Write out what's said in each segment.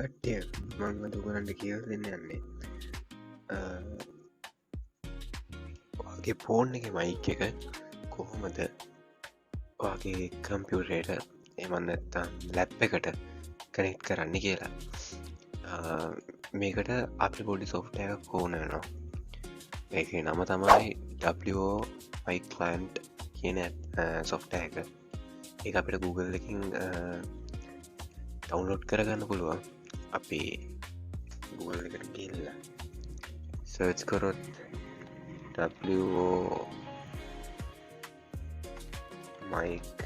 කට්ටිය මං අද ඔයගොල්ලන්ට කියලා දෙන්න යන්නේ ඔයාගේ ෆෝන් එකේ මයික් එක කොහොමද ඔයාගේ කම්පියුටරේට එහෙම නැත්නම් ලැප් එකට කනෙක්ට් කරන්න කියලා. මේකට අපිට පොඩි සොෆ්ට්වෙයාර් එකක් ඕන වෙනවා. ඒකේ නම තමයි WO Mic Client කියන සොෆ්ට්වෙයාර් එක. ඒක අපිට Google එකකින් ඩවුන්ලෝඩ් කරගන්න පුළුවන්. අපි Google එකට ගිහිල්ලා සර්ච් කරොත් WO Mic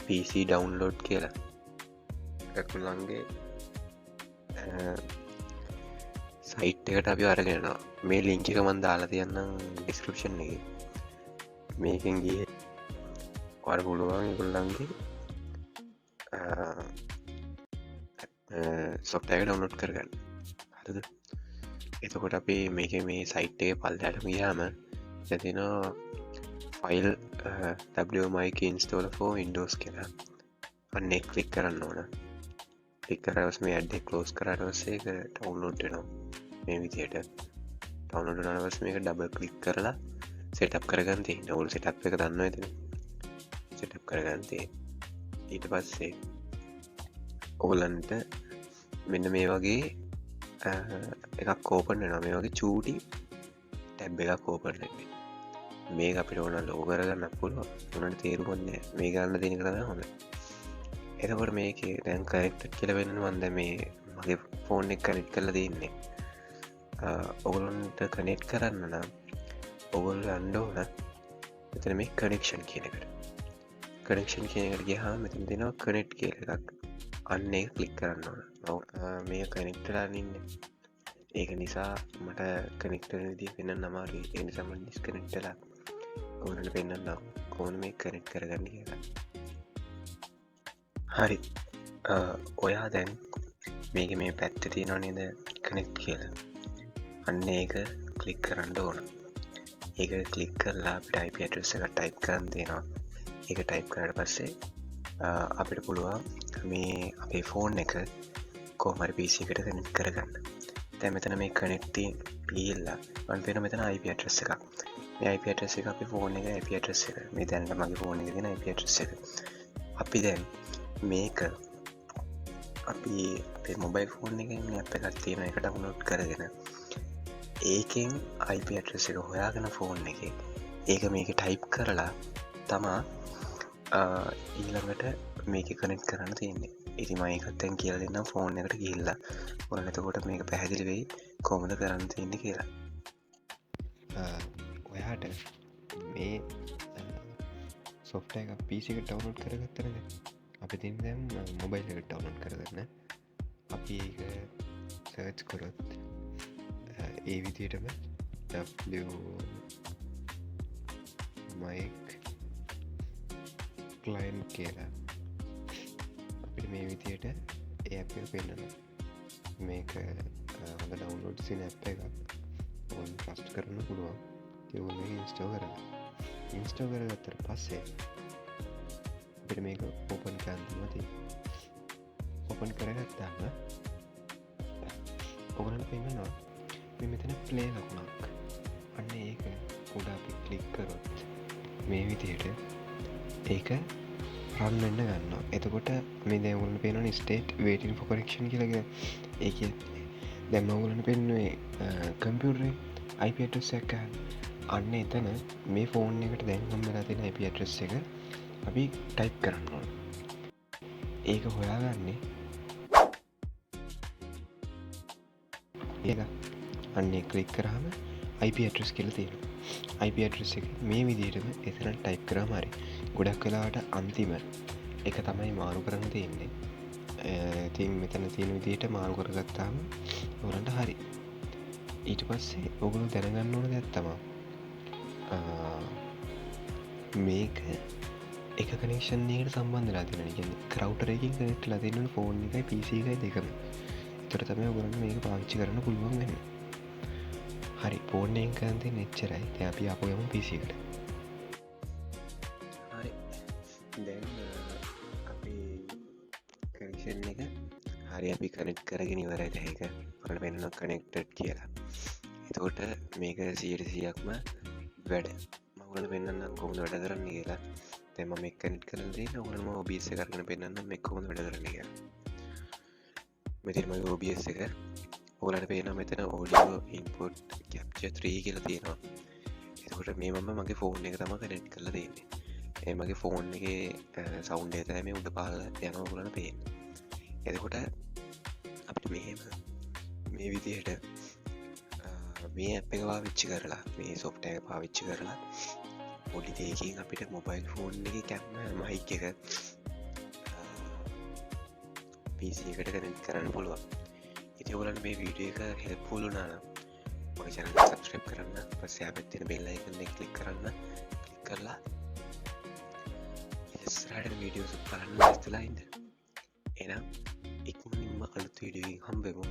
PC download කියලා ඒගොල්ලන්ගේ සයිට් එකට අපි අරගෙන යනවා. මේ ලින්ක් එක මම දාලා තියන්නම් ඩිස්ක්‍රිප්ෂන් එකේ. මේකෙන් ගියේ ඔයාලට පුළුවන් ඒගොල්ලන්ගේ සොෆ්ට්වෙයාර් එක ඩවුන්ලෝඩ් කරගන්න. හරිද? එතකොට අපි මේකේ මේ සයිට් එකේ පල්ලෙහාටම ගියාම එතන තියෙනවා file WO Mic installer for Windows කියලා. අන්න ඒක ක්ලික් කරන්න ඕන. ක්ලික් කරාට පස්සේ මේ ඇඩ් එක ක්ලෝස් කරාට පස්සේ ඒක ඩවුන්ලෝඩ් වෙනවා. මේ විදිහට ඩවුන්ලෝඩ් වුණාට පස්සේ මේක ඩබල් ක්ලික් කරලා සෙටප් කරගන්න තියෙනවා. ඔයගොල්ලෝ සෙටප් එක දන්නවා ඇතිනේ. සෙටප් කරගන්න තියෙන්නේ. ඊට පස්සේ ඔයගොල්ලන්ට මෙන්න මේ වගේ එකක් ඕපන් වෙනවා. මේ වගේ චූටි ටැබ් එකක් ඕපන් වෙන්නේ. මේක අපිට ඕන ලොකු කරගන්න පුළුවන්. උනට තේරුමක් නෑ. මේ ගන්න තියෙන එක තමයි හොඳ. එතකොට මේකේ දැන් කනෙක්ටඩ් කියලා වෙනනවා. මම දැන් මේ මගේ ෆෝන් එක කනෙක්ට් කරලා තියෙන්නේ. ඔයගොල්ලන්ට කනෙක්ට් කරන්න නම් ඔයගොල්ලෝ යන්න ඕන මෙතන මේ කනෙක්ෂන් කියන එකට. කනෙක්ෂන් කියන එකට ගියාම මෙතන දෙනවා කනෙක්ට් කියලා එකක්. අන්න ඒක ක්ලික් කරන්න ඕන. ඔව්, මේක කනෙක්ට් වෙලා ඉන්නේ. ඒක නිසා මට කනෙක්ට් වෙන විදිය පෙන්වන්න අමාරුයි. ඒ නිසා මම ඩිස්කනෙක්ට් වෙලා ඔයගොල්ලන්ට පෙන්වන්නම් කොහොමද මේක කනෙක්ට් කරගන්නේ කියලා. හරි. ඔයා දැන් මේකේ මේ පැත්තේ තියෙනව නේද කනෙක්ට් කියලා. අන්න ඒක ක්ලික් කරන්න ඕන. ඒක ක්ලික් කරලා අපිට IP address එක ටයිප් කරන්න දෙනවා. ඒක ටයිප් කරාට පස්සේ අපිට පුළුවන් මේ අපේ ෆෝන් එක කොහොම හරි PC එකට කනෙක්ට් කරගන්න. දැන් මෙතන මේ කනෙක්ට් ගිහිල්ලා මම පේනවා මෙතන IP address එකක්. මේ IP address එක අපේ ෆෝන් එකේ IP address එක. මේ දැනට මගේ ෆෝන් එකේ තියෙන IP address එක. අපි දැන් මේක අපි අපේ මොබයිල් ෆෝන් එකෙන් ඇප් එකක් තියෙන එක ඩවුන්ලෝඩ් කරගෙන ඒකෙන් IP address එක හොයාගෙන ෆෝන් එකේ ඒක මේකේ ටයිප් කරලා තමා ඊළඟට මේක කනෙක්ට් කරන්න තියෙන්නේ. ඉතින් මම ඒකත් දැන් කියලා දෙන්නම් ෆෝන් එකට ගිහිල්ලා. ඔයාලට එතකොට මේක පැහැදිලි වෙයි කොහොමද කරන්න තියෙන්නේ කියලා. ඔයාට මේ සොෆ්ට්වෙයාර් එක PC එකට ඩවුන්ලෝඩ් කරගත්තා නේද? අපි තියෙන දැන් මොබයිල් එකට ඩවුන්ලෝඩ් කරගන්න. අපි ඒක සර්ච් කරොත් ඒ විදිහටම W mic client කියලා අපිට මේ විදිහට ඒ ඇප් එක පෙන්නනවා. මේක හොඳ ඩවුන්ලෝඩ් තියෙන ඇප් එකක්. ඔයාලට ට්‍රස්ට් කරන්න පුළුවන්. ඉතින් ඔයගොල්ලෝ මේක ඉන්ස්ටෝල් කරගන්න. ඉන්ස්ටෝල් කරගත්තට පස්සේ අපිට මේක ඕපන් කරන්න තමයි තියෙන්නේ. ඕපන් කරගත්තාම ඔයගොල්ලන්ට පෙන්නනවා මේ මෙතන ප්ලේ ලකුණක්. අන්න ඒක උඩ අපි ක්ලික් කරොත් මේ විදිහට ඒක රන් වෙන්න ගන්නවා. එතකොට මේ දැන් ඔයගොල්ලන්ට පේනවනේ ස්ටේට් වේටින් ෆෝ කනෙක්ෂන් කියලා එක. ඒ කියන්නේ දැන් මම ඔයගොල්ලන්ට පෙන්නුවේ කම්පියුටරේ IP address එකක් ගන්න. අන්න එතන මේ ෆෝන් එකට දැන් හම් වෙලා තියෙන IP address එක අපි ටයිප් කරන්න ඕන. ඒක හොයාගන්නේ ඒක අන්න ඒක ක්ලික් කරාම IP address කියලා තියෙනවා. IP address එක මේ විදිහටම එතන ටයිප් කරාම හරි. ගොඩක් වෙලාවට අන්තිම එක තමයි මාරු කරන්න තියෙන්නේ. ඉතින් මෙතන තියෙන විදිහට මාරු කරගත්තාම ඔයාලන්ට හරි. ඊට පස්සේ ඔයගොල්ලෝ දැනගන්න ඕන දෙයක් තමයි මේක එක කනෙක්ෂන් එකකට සම්බන්ධ වෙලා තියෙනවා. ඒ කියන්නේ රවුටර් එකකින් කනෙක්ට් වෙලා තියෙන ෆෝන් එකයි PC එකයි දෙකම. ඒතර තමයි ඔයගොල්ලන්ට මේක පාවිච්චි කරන්න පුළුවන් වෙන්නේ. හරි, ෆෝන් එකෙන් කරන් තියෙන එච්චරයි. දැන් අපි ආපහු යමු PC එකට. හරි. දැන් අපි කනෙක්ෂන් එක හරි, අපි කනෙක්ට් කරගෙන ඉවරයි. දැන් ඒක ඔයාලට පේනවා කනෙක්ටඩ් කියලා. එතකොට මේක 100%ක්ම වැඩ. මම ඔයාලට පෙන්නන්නම් කොහොමද වැඩ කරන්නේ කියලා. දැන් මම මේක කනෙක්ට් කරලා තියෙනවා. ඔයාලට මම OBS එක අරගෙන පෙන්නන්නම් මේක කොහොමද වැඩ කරන්නේ කියලා. මෙතන මගේ OBS එක ඔයාලට පේනවා මෙතන audio input capture 3 කියලා තියෙනවා. එතකොට මේ මම මගේ ෆෝන් එක තමයි කනෙක්ට් කරලා තියෙන්නේ. ඒ මගේ ෆෝන් එකේ සවුන්ඩ් එක තමයි මේ උඩ පහළ යනවා ඔයගොල්ලන්ට පේන්නේ. එතකොට අපිට මෙහෙම මේ විදිහට මේ ඇප් එක පාවිච්චි කරලා, මේ සොෆ්ට්වෙයාර් එක පාවිච්චි කරලා පොඩි දෙයකින් අපිට මොබයිල් ෆෝන් එකේ මයික් එක PC එකට කනෙක්ට් කරන්න පුළුවන්. ඉතින් ඔයගොල්ලන්ට මේ වීඩියෝ එක හෙල්ප්ෆුල් වුණා නම් මගේ චැනල් එක සබ්ස්ක්‍රයිබ් කරන්න, පස්සේ එහා පැත්තේ තියෙන බෙල් අයිකන් එක ක්ලික් කරන්න. ක්ලික් කරලා ඉස්සරහට එන වීඩියෝස් බලන්න ලෑස්තිලා ඉන්න. එහෙනම් ඉක්මනින්ම අලුත් වීඩියෝ එකකින් හම්බෙමු.